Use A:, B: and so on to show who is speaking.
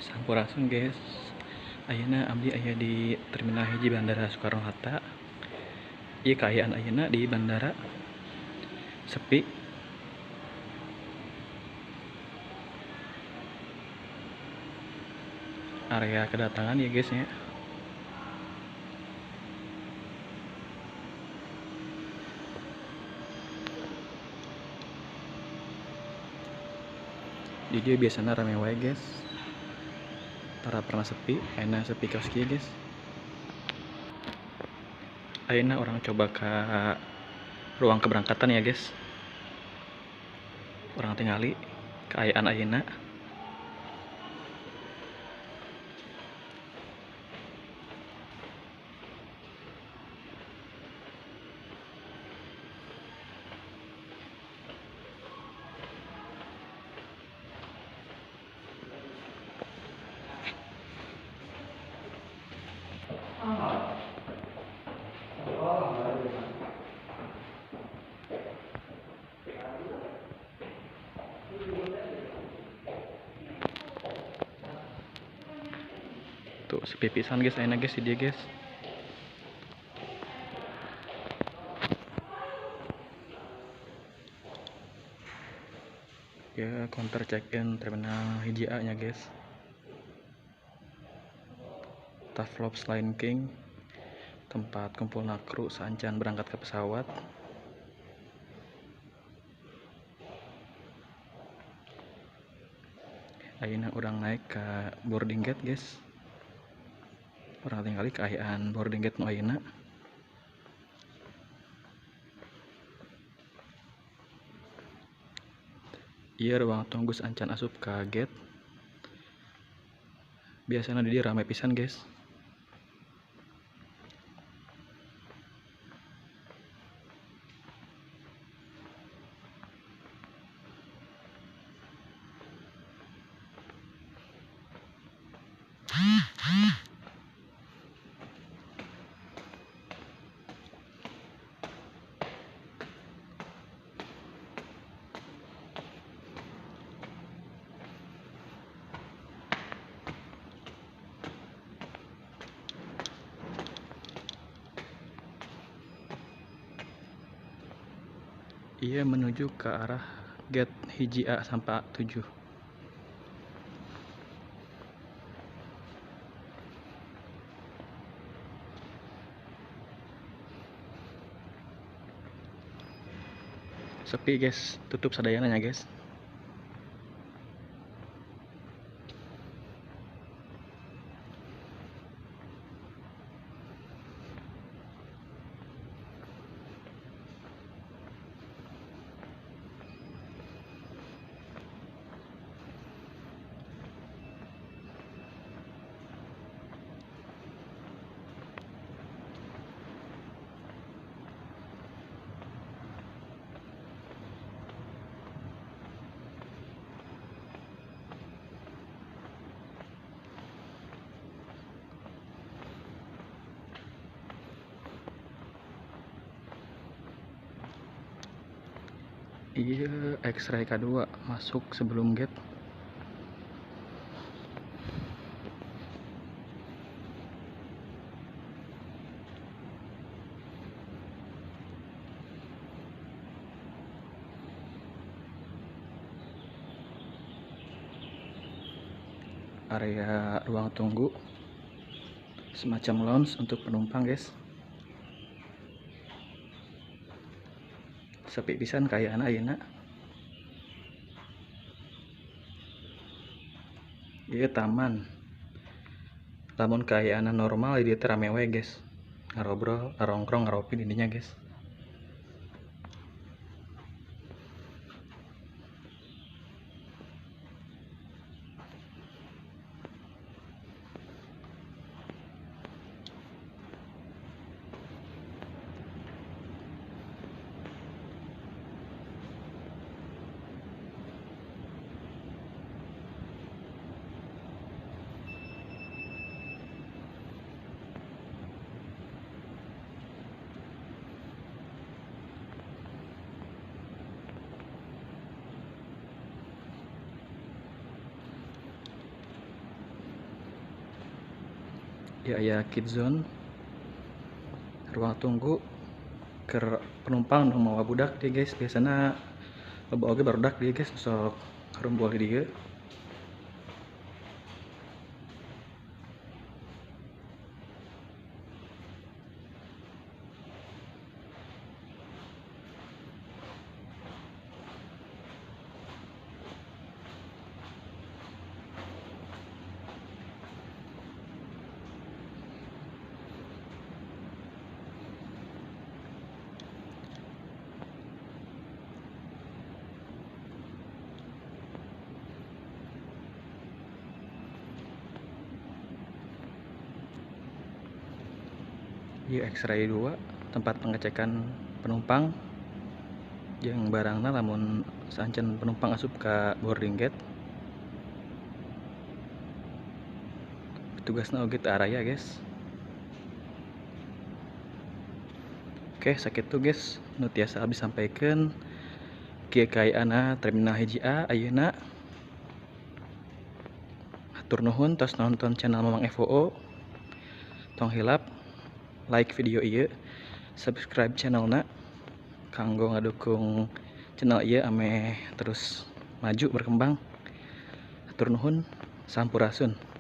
A: Sampurasun guys. Ayeuna abdi aya di Terminal Hiji Bandara Soekarno-Hatta. Ieu kaayaan ayeuna di bandara sepi. Area kedatangan ya guys ya. Di dia biasanya rame wae guys. Tara pernah sepi, ayeuna sepi kaos kieu guys. Ayeuna orang coba ke ruang keberangkatan ya guys. Orang tingali kaayaan ayeuna. Tuh sepi pisan guys, ayeuna guys di dia guys. Ya, counter check-in terminal hiji A nya guys. Taflops Line King, tempat kumpul kru saancan berangkat ke pesawat. Ayeuna urang naik ke boarding gate guys. Orang tinggali kaayaan boarding gate nu ayeuna. Ieu ruang tunggu saancan asup ka gate. Biasana di dieu rame pisan guys. Ia menuju ke arah gate hiji A sampai 7. Sepi guys, tutup sadayana nya guys. Iya, X-ray K2 masuk sebelum gate. Area ruang tunggu semacam lounge untuk penumpang guys. Sepi pisan kaayaan ayeuna. Ieu taman. Lamun kaayaan normal di dieu teh rame wae guys. Ngarobrol, ngarongkrong, ngaropi di dinya guys. Ieu aya kids zone, ruang tunggu keur penumpang nu mawa budak dia guys. Biasana loba oge barudak dia guys, sok harumbol di dieu. Ieu X-ray 2, tempat pengecekan penumpang jeung barangna lamun saancen penumpang asup ka boarding gate. Petugasna oge teu araya guys. Oke, sakitu guys nu tiasa abdi sampaikeun kieu kaayana Terminal 1 A ayeuna. Hatur nuhun tos nonton channel Mamang FOO. Tong hilap like video ieu, subscribe channelna kanggo ngadukung channel ieu ameh terus maju berkembang. Hatur nuhun, sampurasun.